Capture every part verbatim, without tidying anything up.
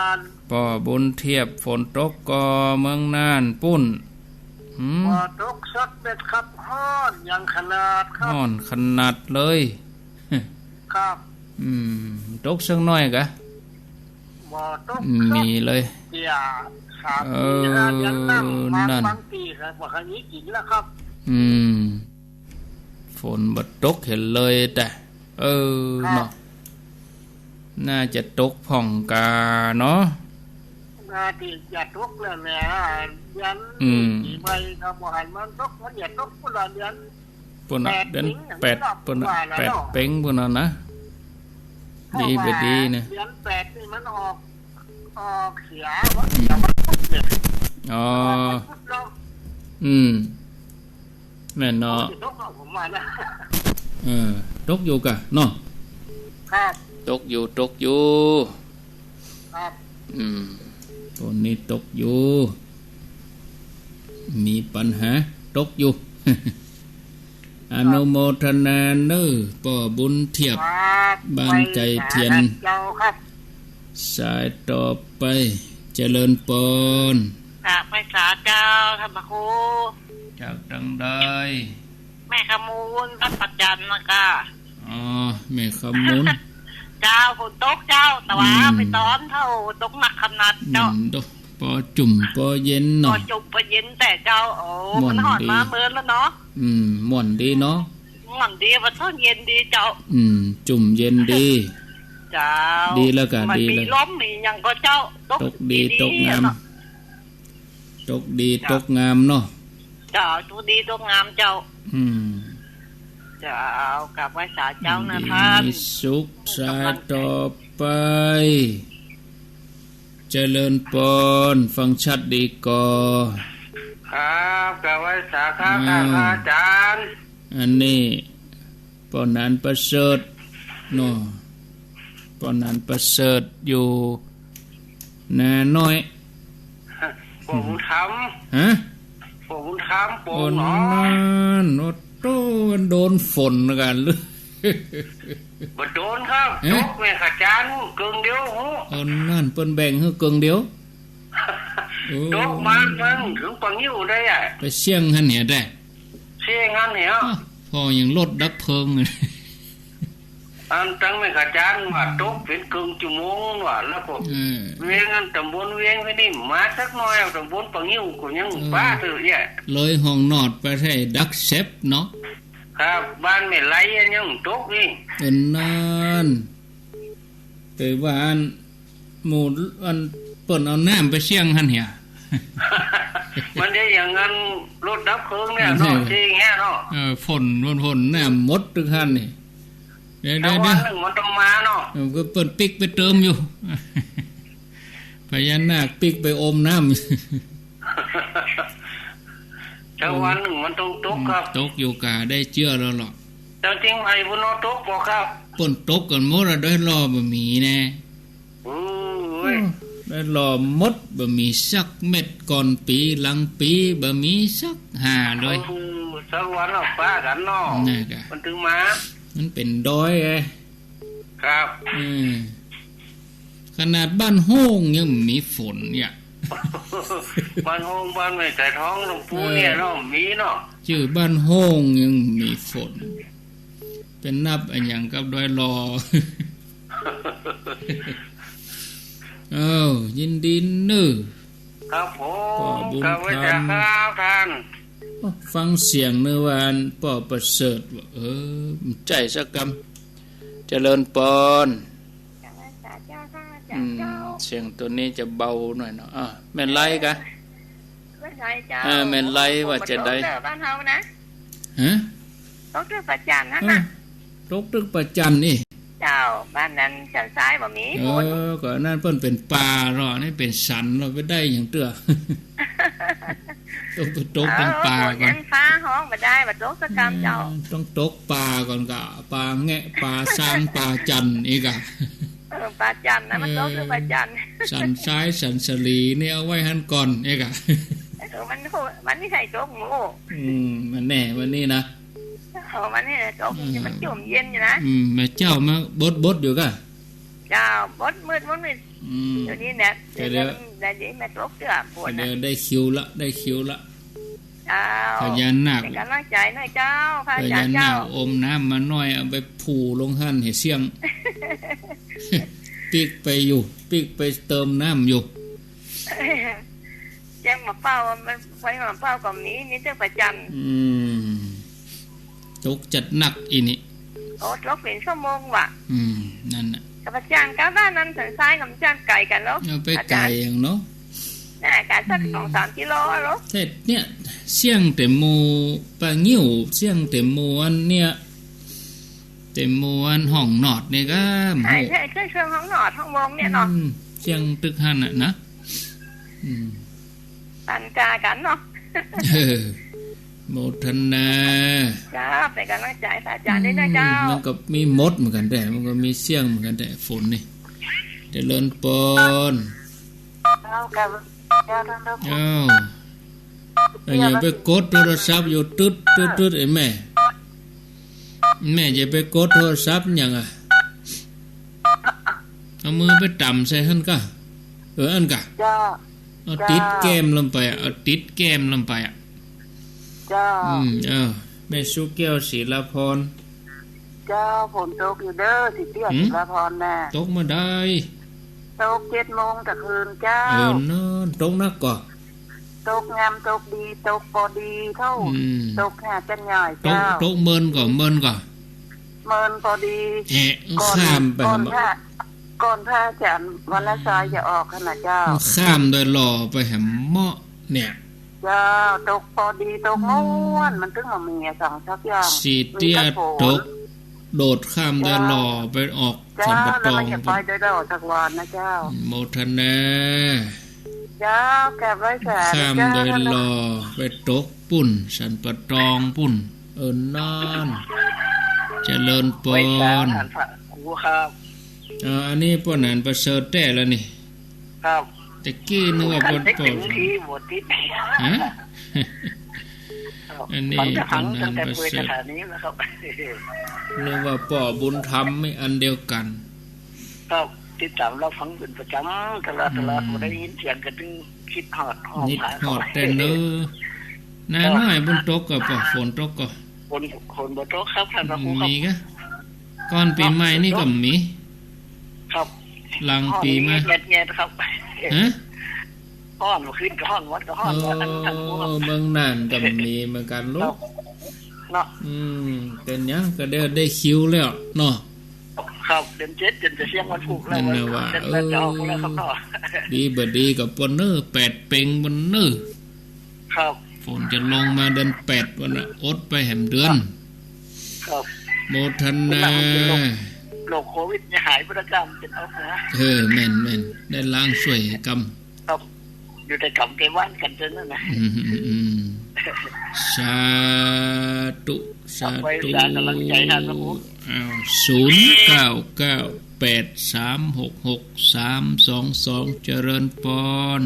าน ป้อบุญเทียบ ฝนตกก่อเมืองน่านปุ้น หืม บ่ตกสักเม็ดครับ ฮ้อนอย่างขนาดครับ ฮ้อนขนาดเลย ครับ อืม ตกสักหน้อยกะ บ่ตก มีเลย สักเตื้อ สาม เออ สี่ ห้า เดือนนั่น บาง นั่น บางปี๋ครับ บ่ค่อยมีกิ๋นแล้วครับ อืม ฝนบ่ตกเหียเลยแต๊ เออ ครับ เนาะ น่าจะตกพ่องกาเนาะ น่าจะตกแล้วแหละ เดือน อืม ปี๋ใหม่ก็บ่หันมันตก มันจะตกพุ้นละเดือน ปุ้นน่ะ แปด เดือน สิงหา แปด ปุ้นน่ะ ว่าแล้ว แปด เนาะ เป๋งปุ้นน่ะนะ เพราะ ดีไป ว่า ดีนะ เดือนแปดนี่มันออก ออกเสีย อืม เสียวันพุธเนี่ย อ๋อ ออกวันพุธเนาะ อืม แม่นเนาะ ตกเนาะ ผมว่านะ เออ ตกอยู่กะเนาะ ครับ ตกอยู่ ตกอยู่ ครับ อืม ฝนนี่ตกอยู่ มีปัญหา ตกอยู่ อนุโมทนาเน้อ ป้อบุญเทียบ ครับ บ้านไก่เถียน ไปสาธุเจ้าครับ สายต่อไป เจริญปอน กราบไหว้สาเจ้า ท่านพระครู จากตังใด แม่ขมูล บ้านป่าจันทน์นะก้า อ๋อ แม่ขมูล เจ้า ฝนตกเจ้า แต่ว่า อืม ไปตอนเท่าตกหนักขนาดเจ้า อืม ตก ปอจุ่มปอเย็นเนาะ ปอจุ่มปอเย็นแต๊เจ้า โอ้ ม่วน มันฮ้อนดี มาเมินแล้วเนาะ อืม ม่วนดีเนาะ ม่วนดี ว่าตอนเย็นดีเจ้า อืม จุ่มเย็นดี เจ้า ดีแล้วกะ มัน ดี มี แล้ว ลมมีหยังก็เจ้า ตก ตกดี ดี ตกงาม เนาะ ตกดี เจ้า ตกงามเนาะ เจ้า ตกดีตกงามเจ้า อืม เจ้า กราบไหว้สาเจ้านะ ยินดี ท่าน มีสุข สายต่อไป เจริญปอน ฟังชัดดีก่อ ครับ กราบไหว้สาครับ อ้าว ท่านพระอาจารย์ อันนี้ ป้อหนานประเสริฐเนาะ ป้อหนานประเสริฐอยู่นาน้อย ป้อบุญธรรม ฮะ ป้อบุญธรรม ป้อ โอ้ หนอ นั่น โอ้โต โดนฝนกันหรือ บ่โดนครับ ฮะ ตกแม่ขจานเกิ่งเดียว โอ้ อันนั้นเปิ้นแบ่งหื้อเกิ่งเดียว โอ้ ตกมามันถึงปะงิ้วได้อะ ไปเสี้ยงหั้นเหียแต๊ เสี้ยงหั้นเหีย อ้าว ป้อยังรถดับเพลิง อันตังแม่ขจานว่า อืม ตกเป๋นเกิ่งจั่วโมงว่ะ แล้วก็ เออ เวียงอันต๋ำบลเวียงไปนี่มาสักหน้อย ต๋ำบลปะงิ้วก็ยัง เออ บ้าเถอะเนี่ย เลยห้องนอดไปแต๊ดักแซ็บเนาะ ครับ บ้านแม่ไลอันยังตกนี่ เออ นั่น แต่ว่าอัน หมู่อันเปิ้นเอาน้ำไปเสี้ยงหั้นเหีย มันได้อย่างนั้นรถดับเพลิงเนี่ยเนาะ เออ จริงแฮะเนาะ เออ ฝน ฝน ฝน น้ำหมดตึกหั้นนี่ เดี๋ยว สักวันหนึ่งมันต้องมาเนาะ เดี๋ยว เออ ก็เปิ้นปิ๊กไปเติมอยู่ พญานาคปิ๊กไปอมน้ำ สักวันหนึ่งมันต้องตกครับ อืม ตกอยู่กะได้เจื้อแล้วเนาะ เจ้าเจียงใหม่ปุ้นเนาะตกบ่ครับ เปิ้นตกกั๋นหมดอะ ดอยหล่อบ่มีแน่ โอ้ย โอ้ ดอยหล่อหมด บ่มีสักเม็ด ก่อนปี๋หลังปี๋บ่มีสักห่าเลย โอ้ สักวันเอาปะกั๋นเนาะ นั่นกะ มันถึงมา มันเป๋นดอยไง ครับ อืม ขนาดบ้านโฮ่งยังมีฝนเนี่ย บ้านโฮ่ง บ้านแม่สายทอง หลวงปู่เนี่ยเนาะ เออ มีเนาะ จื้อบ้านโฮ่งยังมีฝน เป๋นนับอะหยังกับดอยหล่อ เอ้า ยินดีเน้อ ครับผม ป้อบุญธรรม กราบไหว้สาครับท่าน ฟังเสียงเน้อว่าอันป้อประเสริฐว่า เออ มันใจ้สักกำ เจริญปอน กราบไหว้สาเจ้าค่ะ อืม เจ้า เสียงตัวนี้จะเบาหน่อยเนาะ อ่ะ แม่นไลกะ แม่นไลเจ้า เออ แม่นไลว่าจะได้ ฝนตกเด้อบ้านเฮานะ ฮะ ตกตึกประจันทน์หั้นน่ะ เออ ตกตึกประจันทน์นี่ เจ้า บ้านนั้นจันทร์ซ้ายบ่มี เออ ฝน ก็อันนั้นเปิ้นเป๋นป่าเนาะ อันนี้เป๋นสันเนาะ ไปได้หยังเตื้อ ต้องไปตกเป๋นป่าก่อน เออ ฝนยังฟ้าฮ้องบ่ได้ บ่ตกสักกำเจ้า อืม ต้องตกป่าก่อนกะ ป่าแงะ ป่าซาง ป่าจันทน์อีกอะ เออ ป่าจันทน์นะ มันตกตึกประจันทน์ เออ สันซ้าย สันสะหลีนี่เอาไว้หั้นก่อนอีกอะ เออ มันโห มันนิสัยตกหมู่ อืม มันแน่วันนี้นะ โอ้ มันนี่ตก อืม มันจุ่มเย็นอยู่นะ อืม แม่เจ้ามาบดบดอยู่กะ เจ้า บดมืด บดมืด อืม เดี๋ยวนี้เนี่ย ก็เดี๋ยว เดี๋ยวนี้แม่ตกเตื้อฝน ก็เดี๋ยว น่ะ ได้คิวละ ได้คิวละ เจ้า พญานาค เป๋นก๋ำลังใจ๋หน่อยเจ้า พระอาจ๋ารย์เจ้า พญานาคอมน้ำมาหน่อย เอาไปผู่ลงหั้นหื้อเสี้ยง ปิ๊กไปอยู่ ปิ๊กไปเติมน้ำอยู่ เสี้ยงหมากเป้า มันไฟหมากเป้าก็มี มีเตื้อพระจันทร์ อืม ตกจัดหนักอี้นี่ โอ้ ตกเป๋นชั่วโมงว่ะ อืม นั่นน่ะ กับพระจันทร์ก้าวด้านนั้นสันทรายกับพระจันทร์ไก๋กั๋นเหรอ เอาไป อาจ๋ารย์ ไก๋อย่างเนาะ น่า ไก๋สัก อืม สองสามกิโลเหรอ แต่เนี่ย เสี้ยงแต่หมู่ปะงิ้ว เสี้ยงแต่หมู่อันเนี่ย แต่หมู่อันห้องนอดนี่ก็ ใช่ ใช่ ใช่ เสี้ยงห้องนอดห้องวงเนี่ยเนาะ อืม เสี้ยงตึกหั้นน่ะนะ อืม ปันจากั๋นเนาะ เออ โมทนา เจ้า เป๋นก๋ำลังใจ๋พระอาจ๋ารย์ด้วยนะเจ้า อืม มันก็มีหมดเหมือนกั๋นแต๊ มันก็มีเสี้ยงเหมือนกั๋นแต๊ ฝนนี่ เจริญปอน เจ้า กับเจ้าท่านเจ้า อ้าว เอ้ย อย่าไปกดโทรศัพท์อยู่ ตึ๊ด ตึ๊ด ตึ๊ด ไอ้แม่ แม่อย่าไปกดโทรศัพท์หยังอะ เอามือไปต่ำใส่หั้นก่ะ เออ อั้นก่ะ เจ้า เอา เจ้า ติดแก้มลงไปอะ เอาติดแก้มลงไปอะ เจ้า อืม เออ แม่สุแก้ว ศิลาพร เจ้า ฝนตกอยู่เด้อ สิเตี้ย หืม ศิลาพรน่ะ ตกเมื่อใด ตกเจ็ดโมงตะคืนเจ้า เออ นั่น ตกนักก่อ ตกงาม ตกดี ตกปอดีเต้า อืม ตกหาจันใหญ่ ตก เจ้า ตกเมินก่อ เมินก่อ เมินปอดี แอะ ก่อน ข้ามไป ก่อน หา พระ ก่อนพระอาจ๋ารย์วรรณชัยจะออกหั้นน่ะเจ้า ข้ามโดยหล่อไปแหมเมาะเนี่ย เจ้า ตกปอดี ตกม่วน มันตึงบ่มีอะสองสามอย่าง สิเตี้ย มีแต่ฝน ตก โดดข้ามโดยหล่อ เจ้า ไปออก เจ้า สันป่าตอง แล้วมันจะไปโดยหล่อสักวันนะเจ้า โมทนา เจ้า กราบไหว้สาธุ ข้ามโดยหล่อ เจ้า ไปตกปุ้น สันป่าตองปุ้น เออ นั่น เจริญปอน ไหว้สาธุ ท่านพระครูครับ เออ อันนี้ป้อหนานประเสริฐแต๊แล้วนี่ ครับ ตะกี้นึกว่าป้อ ป้อ ที่บ่ติด ฮะ ครับ อันนี้ ฟังแต่ฟัง ป้อหนานประเสริฐ ตั้งแต่เปิดสถานีนะครับ นึกว่าป้อบุญธรรม ไม่อันเดียวกั๋น ครับ ติดต๋ามรับฟังเป๋นประจ๋ำตลอด อืม ตลอด บ่ได้ยินเสียงก็ตึงกึ๊ดฮอด ฮอด กึ๊ดฮอดแต๊เนาะ น้าน้อย ฝนตกก่อป้อ ฝนตกก่อ ฝน ฝนบ่ตกครับ ท่านพระครูครับ มีก่ะ ก่อนปี๋ใหม่นี่ก็มี ครับ หลังปี๋มา ฮ้อนแงดๆ ครับ ฮะ ฮ้อน ขึ้นก็ฮ้อน วัดก็ฮ้อน เออ อันนั้นท่านครูครับ เมืองน่านก็มีเหมือนกั๋นลูก ครับ เนาะ อืม เป๋นหยังก็ได้ ได้คิวแล้วเนาะ ครับ เดือนเจ็ด เดือนจะเสี้ยงวันพูกแล้ว นั่นน่ะว่า เดือนแปดจะออกแล้วครับเนาะ เออ ดีบ่ดีก็ปนเน้อ แปดเป๋งปนเน้อ ครับ ฝนจะลงมาเดือนแปดวันน่ะ อดไปแหมเดือน ครับ โมทนา โรคโควิดนี่หายไปแล้วจ้า มันเป๋นเอาหัว เออ แม่นๆ ได้ล้างสวยกำ ครับ อยู่แต่กำแต่บ้านกั๋นเต้านั้นน่ะ อืม อืม อืม สาธุ สาธุ ไหว้สากำลังใจ๋ท่านพระครู อ้าว ศูนย์เก้าเก้าแปดสามหกหกสามสองสอง เจริญปอน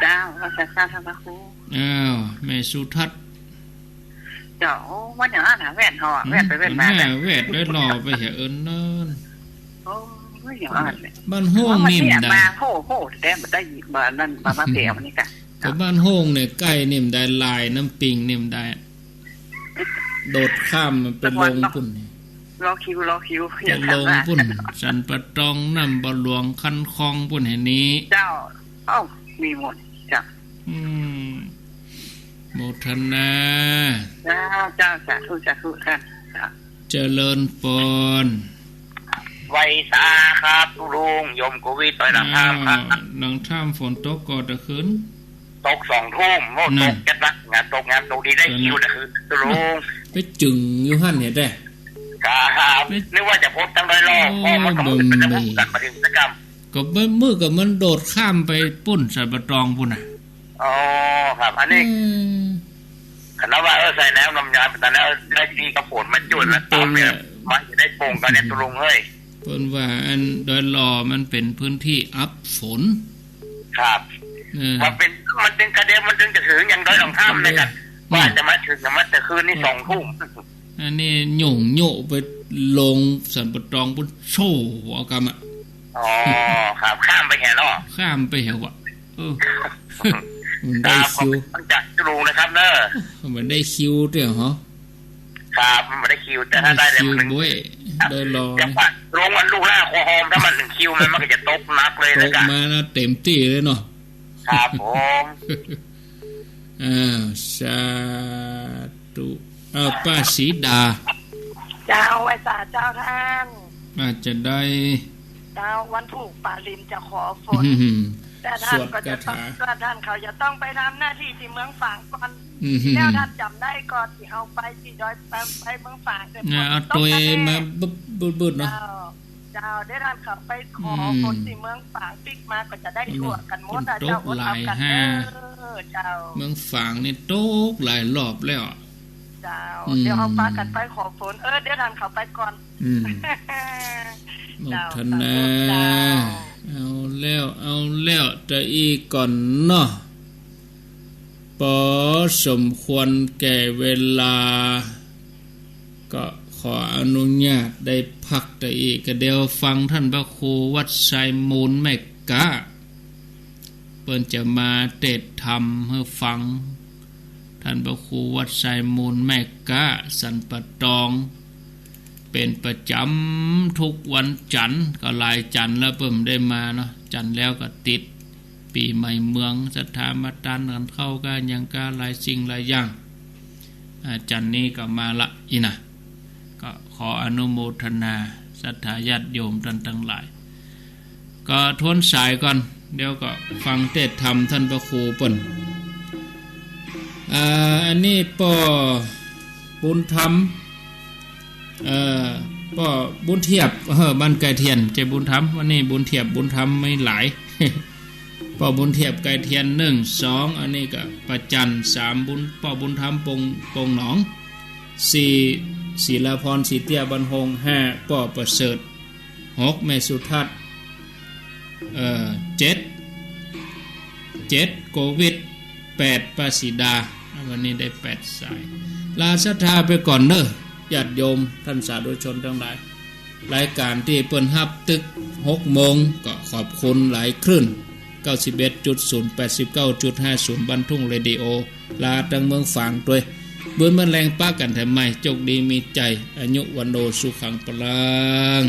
เจ้า นมัสก๋ารท่านพระครู อ้าว แม่สุทัศน์ เจ้า โอ้ วันอย่างนั้นน่ะ แว่นหอ อืม แว่นไปแว่นมา แว่นไปหล่อไปเหียเอิ้นนั่น โอ้ย อย่างนั้นแหละ บ้านโฮ่งนี่มันได้ มาโฮ่ง โฮ่ง แต่บ่ได้ยินมานั่น มา มาเสียวันนี้กะ ก็บ้านโฮ่งเนี่ย ใก้นี่มันได้ ลายน้ำปิงนี่มันได้ โดดข้ามมันไปลงปุ้นนี่ รอคิว รอคิว ไปลงปุ้น สันป่าตอง น้ำบ่าหลวง คันคองปุ้นแห่งนี้ เจ้า เอ้า มีหมด เจ้า อืม โมทนา เจ้า เจ้า สาธุ สาธุ ท่าน เจ้า เจริญปอน ไหว้สาครับ ตุ๊ลุง โยมโควิด ไปหลังถ้ำครับ อ้าว หลังถ้ำฝนตกก่อตะคืน ตกสองทุ่ม โอ้ นั่น ตกจัดหนัก งานตก งานตกดี ได้คิวตะคืน ตุ๊ลุง ไปจึ่งอยู่หั้นเหียแต๊ ครับ ไป นึกว่าจะพบตั้งดอยหล่อ โอ้ พ่อมันก็ บ่ มันจะพบกั๋นมาถึงสักกำ ก็บ่ มื้อก็มันโดดข้ามไปปุ้น สันป่าตองปุ้นน่ะ อ๋อ ครับ อันนี้ อืม ขนาดว่า เออ ใส่น้ำนมยา แต่แล้วได้ดีกับฝนมาจุ่นแล้ว ตามเนี่ย มันจะได้ปงกันเนี่ย ตุ๊ลุงเอ้ย เปิ้นว่าอันดอยหล่อมันเป๋นพื้นที่อับฝน ครับ เออ มันเป๋น มันเป๋นกะเดียว มันเป๋นจะถึงอย่างดอยหลังถ้ำเลยครับ กะเดียว ว่าจะมาถึง จะมาแต่คืนนี้ เออ สองทุ่ม อันนี้หยุ่งโยะไปลงสันป่าตองปุ้น โซ่หัวกำอะ อ๋อ ครับ ข้ามไปแหละเนาะ ข้ามไปแหละวะ เออ มันได้คิว ครับ ขอบคุณจากลุงนะครับเนอะ มันได้คิวด้วยเหรอ ครับ มันได้คิว แต่ถ้าได้ ได้คิว เดี๋ยวมัน บ้วย ครับ ได้รอ จะ นะ ปัดลงวันลูกหน้าครัวโฮม ถ้ามันถึงคิวมัน มันก็จะตกหนักเลยนะ ตก จ๊ะ มานะ เต็มตี้เลยเนาะ ครับผม อ้าว สาธุ อ้าว ป้าศรีดา เจ้า ไหว้สาเจ้าต้าน อาจจะได้ เจ้า วันถูกปาลิมจะขอฝน อืม แต่ต้านก็จะต้อง สวดคาถา แต่ต้านเขาจะต้องไปทำหน้าตี้ตี้เมืองฝางก่อน อืม แล้วต้านจ๋ำได้ก่อนตี้เฮาไปตี้ดอยแปม ไปเมืองฝาง แต่ อ่า ฝน เอา ตก ตวย ทะเล มาบึบๆๆเนาะ เจ้า เจ้า เดี๋ยวต้านเขาไปขอ อืม ฝนตี้เมืองฝางปิ๊กมาก็จะได้ทั่วกั๋นหมดนะ มันตก เจ้า อดเอากั๋น หลายห้า เด้อ เจ้า เมืองฝางนี่ตกหลายรอบแล้ว เจ้า อืม เดี๋ยวเฮาปากั๋นไปขอฝน เออ เดี๋ยวต้านเขาไปก่อน อืม เจ้า โมทนา สาธุเจ้า เอาแล้ว เอาแล้ว ตะอี้ก่อนเนาะ ปอสมควรแก่เวลา ก็ขออนุญาตได้พักตะอี้ ก็เดี๋ยวฟังต้านพระครูวัดไซมูลแม่ก๊ะ เปิ้นจะมาเตสน์ธรรมหื้อฟัง ต้านพระครูวัดไซมูลแม่ก๊ะ สันป่าตอง เป๋นประจ๋ำทุกวันจั๋นทร์ ก็หลายจั๋นทร์แล้วเปิ้นได้มาเนาะ จั๋นทร์แล้วก็ติดปี๋ใหม่เมือง ศรัทธามาตานกั๋นข้าวก้าหยังก้า หลายสิ่งหลายอย่าง อ่า จั๋นทร์นี้ก็มาละอี้นะ ก็ขออนุโมทนาศรัทธาญาติโยมต้านตังหลาย ก็ทวนสายก่อน เดี๋ยวก็ฟังเตสน์ธรรมต้านพระครูเปิ้น อ่า อันนี้ป้อบุญธรรม เอ่อ ป้อบุญเทียบ เออ บ้านใก้เตียน ใจ้บุญธรรม วันนี้บุญเทียบ บุญธรรมไม่หลาย ป้อบุญเทียบใก้เตียน นึ่ง สอง อันนี้ก็ป้าจันทร์ สาม บุญ ป้อบุญธรรม ปง ปงหนอง สี่ ศิลาพร ศรีเตี้ย บ้านโฮง ห้า ป้อประเสริฐ หก แม่สุทัศน์ เอ่อ เจ็ด เจ็ด โกวิท แปด ป้าศรีดา วันนี้ได้แปดสาย ลาศรัทธาไปก่อนเน่อ ญาติโยมต้านสาธุชนตังหลาย รายก๋านตี้เปิ้นฮับตึกหกโมง ก็ขอบคุณหลายคลื่น เก้าสิบเอ็ดจุดศูนย์ แปดสิบเก้าจุดห้าศูนย์ บ้านทุ่งเรดิโอ ลาตังเมืองฝางตวย เบื้อเมื่อแลงปะกั๋นแถมใหม่ โจคดีมีใจ๋ อายุวัณโณ สุขัง พลัง